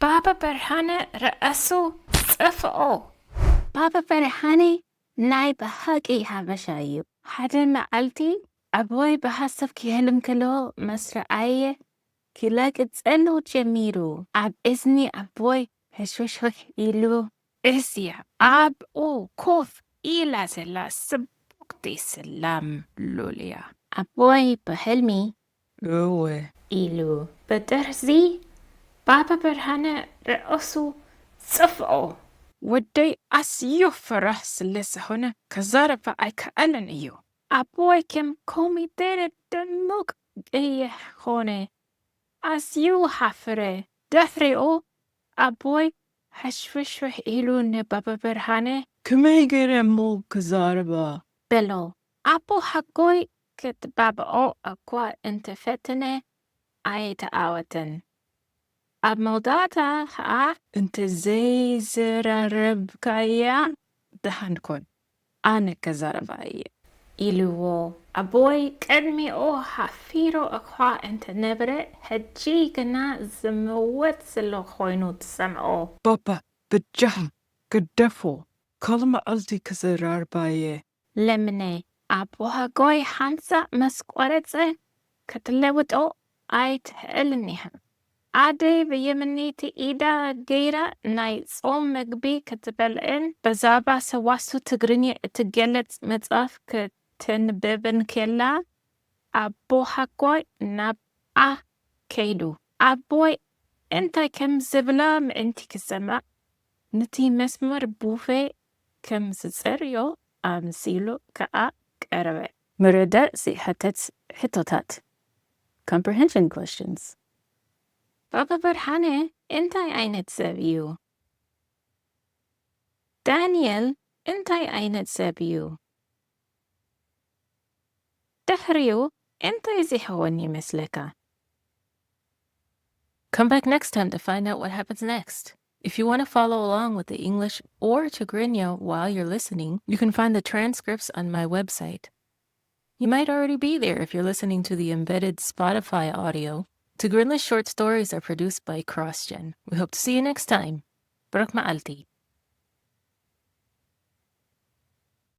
ባባ ብርሃነ ርእሱ ጽፍኦ። ባባ ብርሃነ ናይ ብሓቂ ሓበሻ እዩ። ሓደ መዓልቲ ኣቦይ ብሓሳብ ክህልም ከሎ ምስ ረኣየ ክላግጸሉ ጀሚሩ። ኣብ እዝኒ ኣቦይ ሕሽውሽውሽ ኢሉ። እዚኣ ኣብኡ ኮፍ ኢላ ዘላ ጽብቕቲ ስላም ሉል እያ። ኣቦይ ብሕልሚ እወ። ኢሉ ብጥርዚ ባባ ብርሃነ ርእሱ ጽፍኦ። ወደይ ኣዝዩ ፈራህ ስለ ዝኾነ ክዛረብ ኣይከኣለን እዩ። ኣቦይ ከም ኮሚደረ ድሙቕ ቀይሕ ኾነ። ኣዝዩ ሓፈረ። ድሕሪኡ ኣቦይ ሕሽፍሽፍሕ ኢሉ ንባባ ብርሃነ። ከመይ ገይረ እሞ ክዛረባ? በሎ። ኣቦ ሓጎይ ክትባብዖ እኳ እንተፈተነ ኣይተዓወተን። ኣብ መወዳእታ ኸኣ። እንተዘይዘራረብካያ ደሓን ኮን፣ ኣነ ከዛርባ እየ። ኢልዎ። ኣቦይ ቅድሚኡ ሓፊሩ እኳ እንተነበረ፣ ሕጂ ግና ዝምወት ዘሎ ኮይኑ ተሰምዖ። ባባ፣ በጃኻ ግደፎ፣ ካልእ መዓልቲ ከዘራርባ እየ። ለምነ። ኣቦ ሓጎይ ሓንሳእ ምስ ቆረጸ ክትለውጦ ኣይትኽእልን ኢኻ። ኣደይ ብየምነይቲ ኢዳ ገይራ ናይ ጾም መግቢ ክትበልዕን ብዛዕባ ሰዋስው ትግርኛ እትገልጽ መጽሓፍ ከተንብብን ከላ፣ ኣቦ ሓጎይ ናብኣ ከይዱ። ኣቦይ እንታይ ከም ዝብላ ምእንቲ ክሰምዕ፣ ነቲ መስመር ቡፌ ከም ዝጸርዮ ኣምሲሉ ከኣ ቀረበ። ምርዳእ ዝሕተት ሕቶታት፣ comprehension questions። ባባ ብርሃነ እንታይ ዓይነት ሰብ እዩ? ዳንኤል እንታይ ዓይነት ሰብ እዩ? ድሕሪኡ እንታይ ዝኸውን ይመስለካ? Come back next time to find out what happens next. If you want to follow along with the English or Tigrinya while you're listening, you can find the transcripts on my website. You might already be there if you're listening to the embedded Spotify audio. Tigrinya short stories are produced by CrossGen. We hope to see you next time. ብሩኽ መዓልቲ።